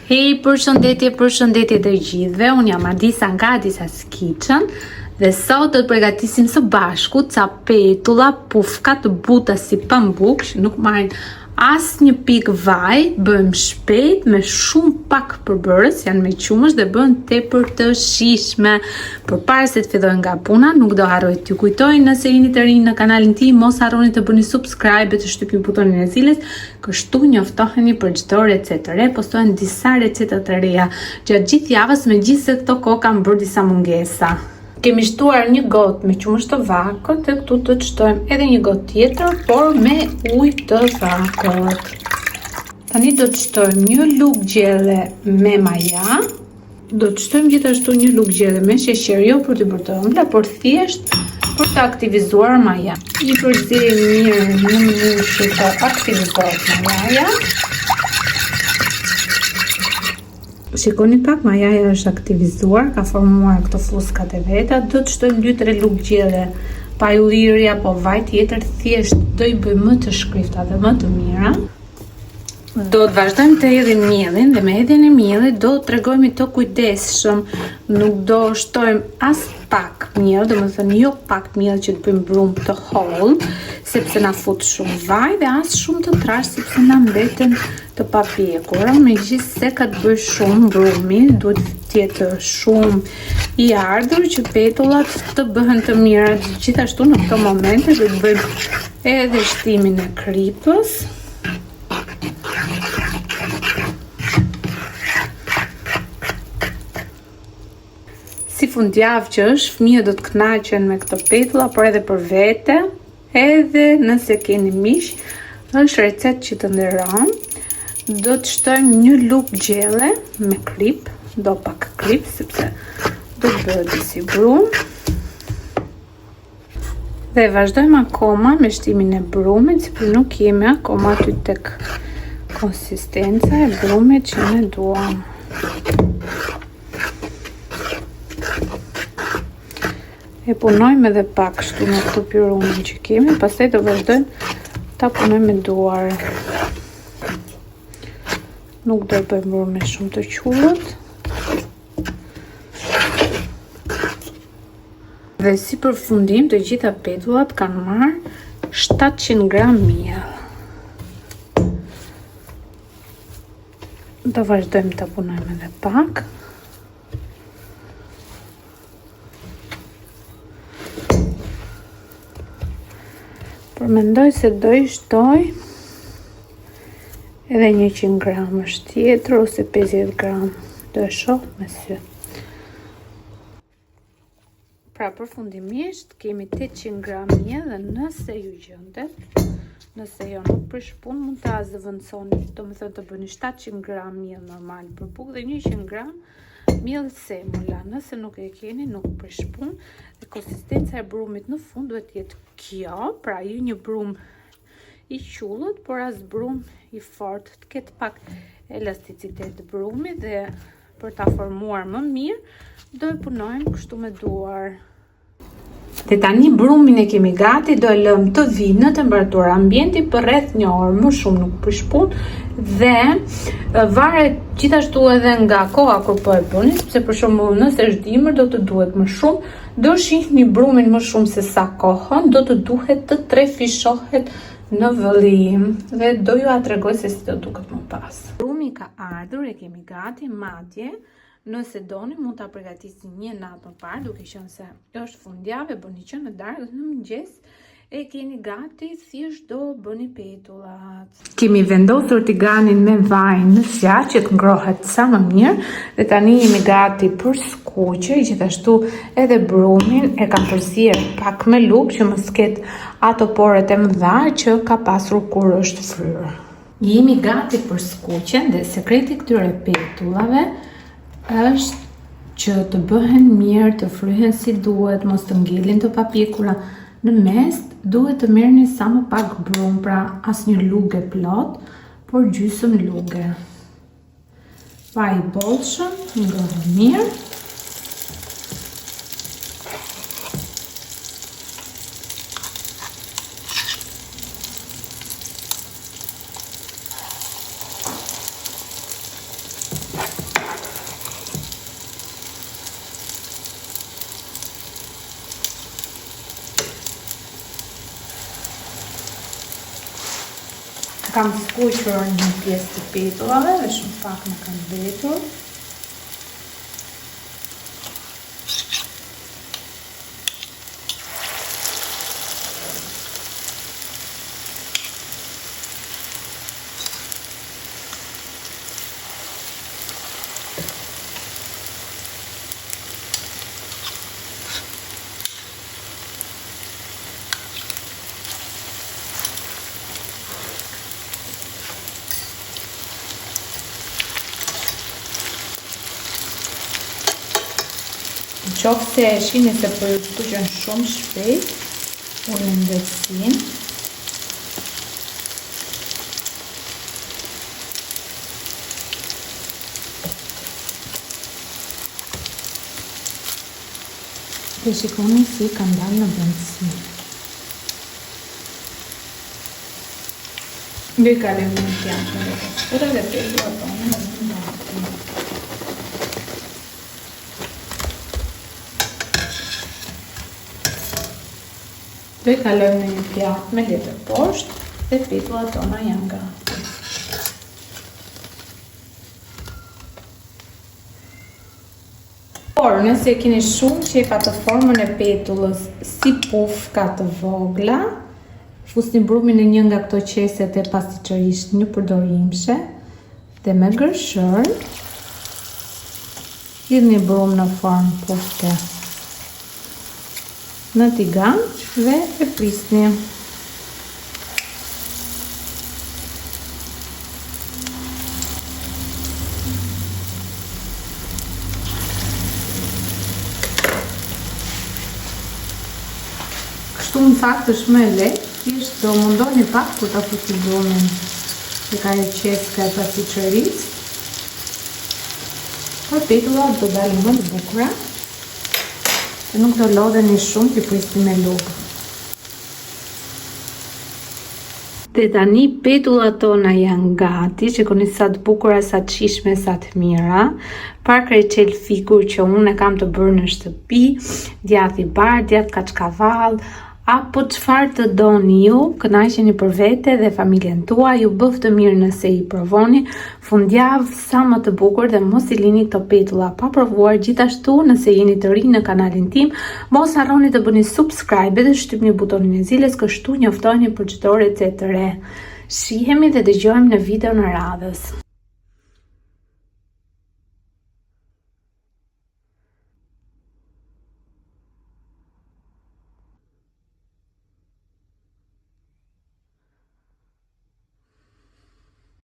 Hej, përshëndetje, përshëndetje të gjithëve. Unë jam Adisa nga Adisa's Kitchen dhe sot do të përgatisim së bashku ca petulla pufka të buta si pambuk që nuk marrin asnjë pikë vaj, bëhen shpejt me shumë pak përbërës, janë me qumësht dhe bëhen tepër të shijshme. Përpara se të fillojmë nga puna, nuk do harroj t'ju kujtoj nëse jeni të rinj në kanalin tim, mos harroni të bëni subscribe dhe të shtypni butonin e ziles, kështu njoftoheni për çdo recetë të re. Postohen disa receta të reja gjatë gjithë javës, megjithëse këto kohë kam bërë disa mungesa. Kemi shtuar një gotë me qumësht të vakët dhe këtu do të shtojmë edhe një gotë tjetër, por me ujë të vakët. Tani do të shtojmë një lugë gjelle me maja. Do të shtojmë gjithashtu një lugë gjelle me sheqer, jo për t'i bërë të ëmbla, por thjesht për të aktivizuar maja. I përziejmë mirë në mënyrë që të aktivizohet majaja. Shikoni pak, majaja është aktivizuar, ka formuar këto fuskat e veta. Do të shtojmë 2-3 lugë gjelle vaj ulliri apo vaj tjetër, thjesht do i bëjmë më të shkrifta dhe më të mira. Do të vazhdojmë të hedhim miellin dhe me hedhjen e miellit do të tregohemi të kujdesshëm, nuk do shtojmë as pak miell, domethënë jo pak miell që të bëjmë brumë të hollë, sepse na fut shumë vaj dhe as shumë të trashë sepse na mbeten të papjekura, megjithëse ka të bëjë shumë brumi, duhet të jetë shumë i ardhur që petullat të bëhen të mira. Gjithashtu në këto momente do të bëjmë edhe shtimin e kripës. Si fundjavë që është, fëmijët do të kënaqen me këto petulla, por edhe për vete, edhe nëse keni miq, është recetë që të nderon. Do të shtojmë një lugë gjelle me kripë, do pak kripë, sepse do të bëhet si brumë. Dhe vazhdojmë akoma me shtimin e brumit, sepse nuk jemi akoma aty tek konsistenca e brumit që ne duam. E punojmë edhe pak kështu me këtë pirunin që kemi, pastaj do vazhdojmë ta punojmë me duar. Nuk do e bëjmë brumin shumë të qullët. Dhe si përfundim të gjitha petullat kanë marrë 700 gram miell. Do vazhdojmë ta punojmë edhe pak. Por mendoj se do i shtoj edhe 100 gram është tjetër ose 50 gram. Do e shoh me sy. Pra përfundimisht kemi 800 gram miell dhe nëse ju gjendet, nëse jo nuk prish punë, mund ta zëvendësoni, domethënë të bëni 700 gram miell normal për bukë dhe 100 gram miell semula. Nëse nuk e keni, nuk prish punë. Dhe konsistenca e brumit në fund duhet të jetë kjo, pra jo një brumë i qullët, por as brumë i fortë, të ketë pak elasticitet brumi dhe Për ta formuar më mirë, do e punojmë kështu me duar. Dhe tani brumin e kemi gati, do e lëmë të vijë në temperaturë ambienti për rreth një orë, më shumë nuk prish punë dhe varet gjithashtu edhe nga koha kur po e bëni, sepse për shembull nëse është dimër do të duhet më shumë, do shihni brumin më shumë se sa kohën, do të duhet të trefishohet në vëllim dhe do jua tregoj se si do duket më pas. Brumi ka ardhur, e kemi gati, madje, nëse doni mund ta përgatisni një natë më parë, duke qenë se është fundjavë, e bëni që në darkë dhe në mëngjes e keni gati, thjesht do bëni petullat. Kemi vendosur tiganin me vaj në zjarr që të ngrohet sa më mirë dhe tani jemi gati për skuqje, gjithashtu edhe brumin e kam përzier pak me lugë që mos ketë ato poret e mëdha që ka pasur kur është fryrë. Jemi gati për skuqjen dhe sekreti i këtyre petullave është që të bëhen mirë, të fryhen si duhet, mos të ngelin të papjekura në mes, duhet të merrni sa më pak brumë, pra as një lugë e plotë, por gjysmë luge. Vaj i bollshëm, ngrohur mirë. Kam skuqur një pjesë të petullave dhe shumë pak më kanë mbetur. Në qoftë se e shihni se po ju skuqen shumë shpejt, ulni nxehtësinë. Dhe shikoni si kanë dalë në brendësi. Do i kalojmë në pjatë me letër dhe petullat tona janë gati. Do i kalojmë në një pjatë me letër poshtë dhe petullat tona janë gati. Por, nëse keni shumë qejf atë formën e petullës si pufka të vogla, fusni brumin në një nga këto qeset e pastiçerisë njëpërdorimshe dhe me gërshërë hidhni brumë në formë pufke në tigan dhe e prisni. Kështu në fakt është më e lehtë, thjesht do mundoheni pak kur ta fusni brumin tek ajo qeska e pastiçerisë. Por petullat do dalin më të bukura. Dhe nuk do lodheni shumë t'i prisni me lugë. Dhe tani petullat tona janë gati, shikoni sa të bukura, sa të shijshme, sa të mira. Pa reçel fiku që unë e kam të bërë në shtëpi, djath i bardhë, djath kaçkavall, apo çfarë të doni ju, kënaqeni për vete dhe familjen tuaj, ju bëftë mirë nëse i provoni. Fundjavë sa më të bukur dhe mos i lini këto petulla pa provuar. Gjithashtu, nëse jeni të rinj në kanalin tim, mos harroni të bëni subscribe dhe shtypni butonin e ziles, kështu njoftoheni për çdo recetë të re. Shihemi dhe dëgjohemi në videon e radhës.